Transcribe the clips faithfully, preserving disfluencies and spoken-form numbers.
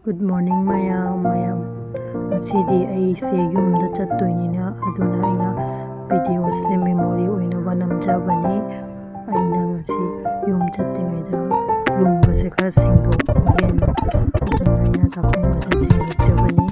Good morning ꯃꯌꯥꯝ ꯃꯌꯥꯝ꯫ ꯉꯁꯤꯗꯤ ꯑꯩꯁꯦ ꯌꯨꯝꯗ ꯆꯠꯇꯣꯏꯅꯤꯅ, ꯑꯗꯨꯅ ꯑꯩꯅ videoꯁꯦ memory ꯑꯣꯏꯅꯕ ꯅꯝꯖꯕꯅꯤ꯫ ꯑꯩꯅ ꯉꯁꯤ ꯌꯨꯝ ꯆꯠꯇ꯭ꯔꯤꯉꯩꯗ roomꯒꯁꯦ ꯈꯔ ꯁꯦꯡꯗꯣꯛꯑꯒꯦꯅ, ꯑꯗꯨꯅ ꯑꯩꯅ ꯆꯥꯛꯈꯨꯝꯒꯁꯦ ꯁꯦꯡꯗꯣꯛꯆꯕꯅꯤ꯫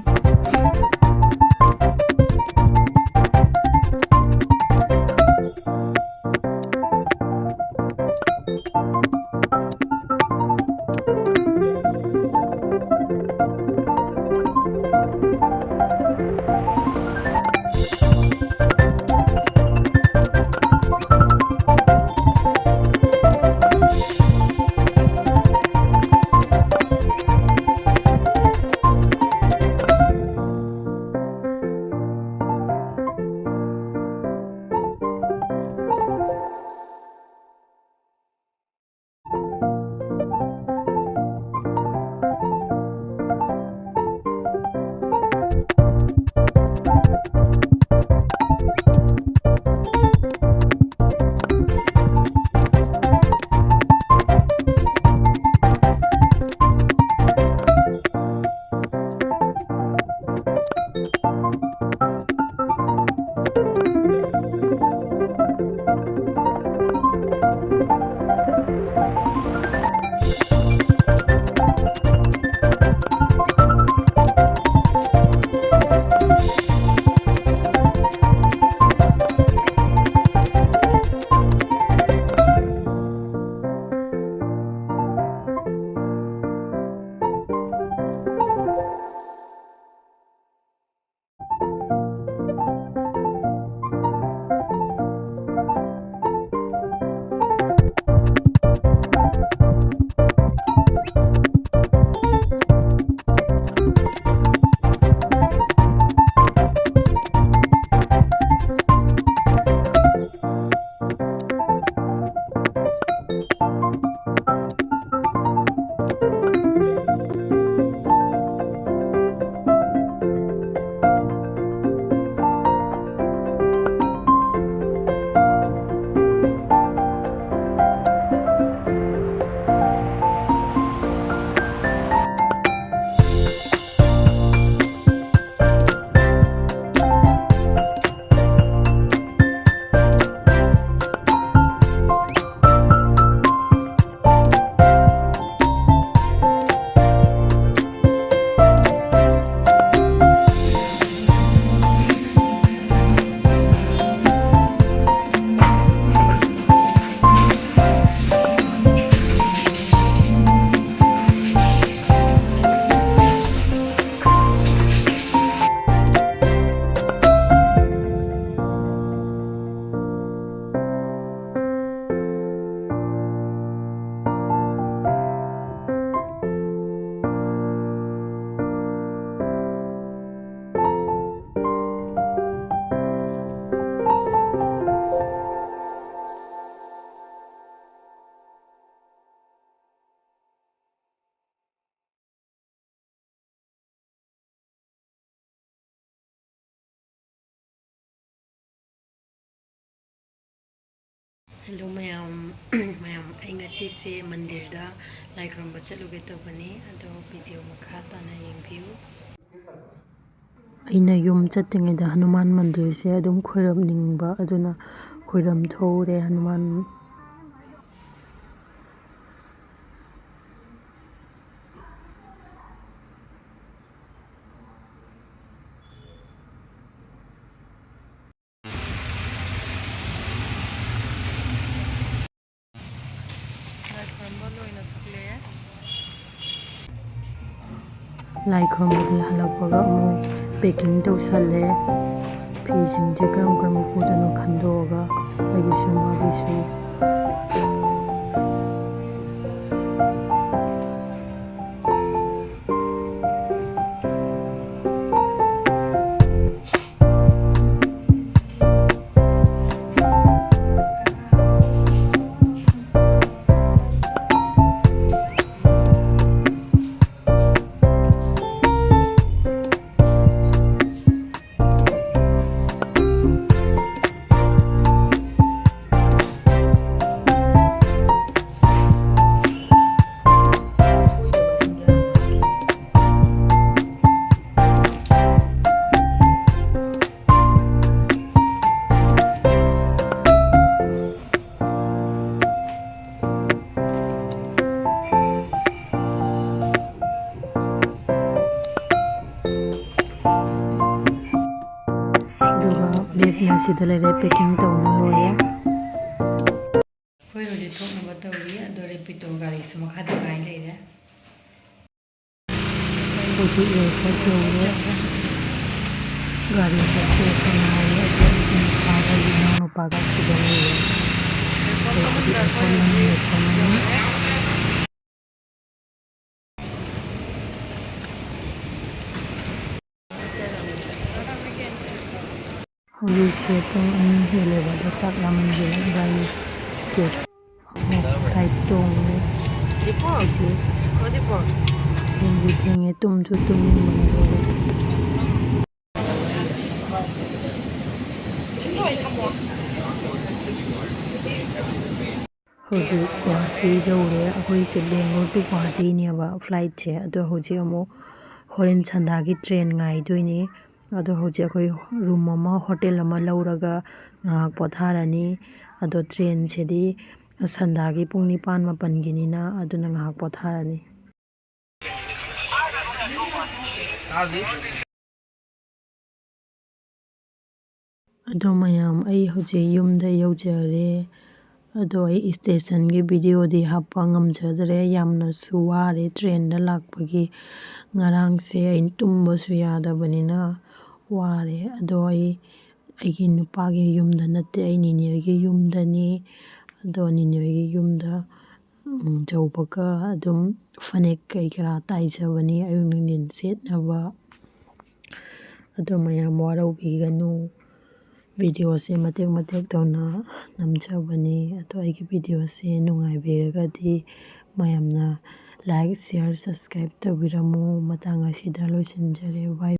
ꯍꯜꯂꯣ ꯃꯌꯥꯝ꯫ ꯃꯌꯥꯝ, ꯑꯩ ꯉꯁꯤꯁꯦ ꯃꯟꯗꯤꯔꯗ ꯂꯥꯏ ꯈꯨꯔꯨꯝꯕ ꯆꯠꯂꯨꯒꯦ ꯇꯧꯕꯅꯤ, ꯑꯗꯣ ꯚꯤꯗꯤꯑꯣ ꯃꯈꯥ ꯇꯥꯅ ꯌꯦꯡꯕꯤꯌꯨ꯫ ꯑꯩꯅ ꯌꯨꯝ ꯆꯠꯇ꯭ꯔꯤꯉꯩꯗ ꯍꯅꯨꯃꯥꯟ ꯃꯟꯗꯤꯔꯁꯦ ꯑꯗꯨꯝ ꯈꯣꯏꯔꯝꯅꯤꯡꯕ, ꯑꯗꯨꯅ ꯈꯣꯏꯔꯝ ꯊꯣꯛꯎꯔꯦ ꯍꯅꯨꯃꯥꯟ꯫ ꯂꯥꯏ ꯈꯨꯔꯨꯝꯕ ꯂꯣꯏꯅ ꯊꯣꯛꯂꯛꯑꯦ꯫ ꯂꯥꯏ ꯈꯨꯔꯨꯝꯕꯗꯤ ꯍꯜꯂꯛꯄꯒ ꯑꯃꯨꯛ packing ꯇꯧꯁꯜꯂꯦ꯫ ꯐꯤꯁꯤꯡꯁꯦ ꯀꯔꯝ ꯀꯔꯝꯕ ꯄꯨꯗꯣꯏꯅꯣ ꯈꯟꯗꯣꯛꯑꯒ ꯑꯩꯒꯤꯁꯨ ꯃꯥꯒꯤꯁꯨ꯫ ꯑꯗꯨꯒ ꯕꯦꯒꯅ ꯁꯤꯗ ꯂꯩꯔꯦ, packing ꯇꯧꯅ ꯂꯣꯏꯔꯦ꯫ ꯑꯩꯈꯣꯏ ꯍꯧꯖꯤꯛ ꯊꯣꯛꯅꯕ ꯇꯧꯔꯤ, ꯑꯗꯣ ꯔꯦꯄꯤꯗꯣ ꯒꯥꯔꯤꯁꯨ ꯃꯈꯥꯗ ꯉꯥꯏ ꯂꯩꯔꯦ꯫ ꯍꯧꯖꯤꯛ airport ꯌꯧꯔꯦ꯫ ꯒꯥꯔꯤ ꯆꯠꯄ ꯉꯥꯏꯔꯦ꯫ ꯑꯗꯣ ꯑꯩꯒꯤ ꯅꯨꯄꯥꯒ ꯏꯅꯥꯎ ꯅꯨꯄꯥꯒ ꯁꯤꯗ ꯂꯩꯔꯦ꯫ ꯑꯩꯈꯣꯏ ꯍꯧꯖꯤꯛ airport ꯃꯅꯨꯡꯗ ꯆꯪꯉꯅꯤ꯫ ꯍꯧꯖꯤꯛꯁꯦ ꯄꯨꯡ ꯑꯅꯤ ꯍꯦꯜꯂꯦꯕ, ꯑꯗꯣ ꯆꯥꯛ ꯂꯥꯝꯃꯟꯗꯅ ꯏꯕꯥꯅꯤ cab ꯑꯃꯨꯛ flight ꯇꯣꯡꯉꯦ꯫ ꯍꯧꯖꯤꯛ ꯊꯦꯡꯁꯨ ꯊꯦꯡꯉꯦ, ꯇꯨꯝꯁꯨ ꯇꯨꯝꯅꯤꯡꯕꯅ ꯂꯣꯏꯔꯦ꯫ ꯁꯨꯝ ꯇꯧꯔ ꯊꯝꯃꯣ꯫ ꯍꯧꯖꯤꯛ ꯒꯨꯍꯥꯇꯤ ꯌꯧꯔꯦ꯫ ꯑꯩꯈꯣꯏꯁꯦ ꯕꯦꯡꯒ꯭ꯂꯣꯔ to ꯒꯨꯍꯥꯇꯤꯅꯦꯕ flightꯁꯦ꯫ ꯑꯗꯣ ꯍꯧꯖꯤꯛ ꯑꯃꯨꯛ ꯍꯣꯔꯦꯟ ꯁꯟꯗꯥꯒꯤ train ꯉꯥꯏꯗꯣꯏꯅꯤ꯫ ꯑꯗꯣ ꯍꯧꯖꯤꯛ ꯑꯩꯈꯣꯏ room ꯑꯃ, hotel ꯑꯃ ꯂꯧꯔꯒ ꯉꯥꯏꯍꯥꯛ ꯄꯣꯊꯥꯔꯅꯤ꯫ ꯑꯗꯣ trainꯁꯤꯗꯤ ꯁꯟꯗꯥꯒꯤ ꯄꯨꯡ ꯅꯤꯄꯥꯟ ꯃꯥꯄꯟꯒꯤꯅꯤꯅ, ꯑꯗꯨꯅ ꯉꯥꯏꯍꯥꯛ ꯄꯣꯊꯥꯔꯅꯤ꯫ ꯑꯗꯣ ꯃꯌꯥꯝ, ꯑꯩ ꯍꯧꯖꯤꯛ ꯌꯨꯝꯗ ꯌꯧꯖꯔꯦ꯫ ꯑꯗꯣ ꯑꯩ stationꯒꯤ videoꯗꯤ ꯍꯥꯞꯄ ꯉꯝꯖꯗ꯭ꯔꯦ, ꯌꯥꯝꯅꯁꯨ ꯋꯥꯔꯦ trainꯗ ꯂꯥꯛꯄꯒꯤ꯫ ꯉꯔꯥꯡꯁꯦ ꯑꯩ ꯇꯨꯝꯕꯁꯨ ꯌꯥꯗꯕꯅꯤꯅ ꯋꯥꯔꯦ꯫ ꯑꯗꯣ ꯑꯩ ꯑꯩꯒꯤ ꯅꯨꯄꯥꯒꯤ ꯌꯨꯝꯗ ꯅꯠꯇꯦ, ꯑꯩ ꯅꯤꯅꯦꯒꯤ ꯌꯨꯝꯗꯅꯤ꯫ ꯑꯗꯣ ꯅꯤꯅꯦꯒꯤ ꯌꯨꯝꯗ ꯎꯝ, ꯌꯧꯕꯒ ꯑꯗꯨꯝ ꯐꯅꯦꯛ ꯀꯩ ꯀꯔꯥ ꯇꯥꯏꯖꯕꯅꯤ ꯑꯌꯨꯛ ꯅꯨꯡꯊꯤꯟ ꯁꯦꯠꯅꯕ꯫ ꯑꯗꯣ ꯃꯌꯥꯝ ꯋꯥꯔꯧꯕꯤꯒꯅꯨ, videoꯁꯦ ꯃꯇꯦꯛ ꯃꯇꯦꯛ ꯇꯧꯅ ꯅꯝꯖꯕꯅꯤ꯫ ꯑꯗꯣ ꯑꯩꯒꯤ videoꯁꯦ ꯅꯨꯡꯉꯥꯏꯕꯤꯔꯒꯗꯤ ꯃꯌꯥꯝꯅ like, share, subscribe ꯇꯧꯕꯤꯔꯝꯃꯨ꯫ ꯃꯇꯥꯡ ꯑꯁꯤꯗ ꯂꯣꯏꯁꯤꯟꯖꯔꯦ꯫ Bye꯫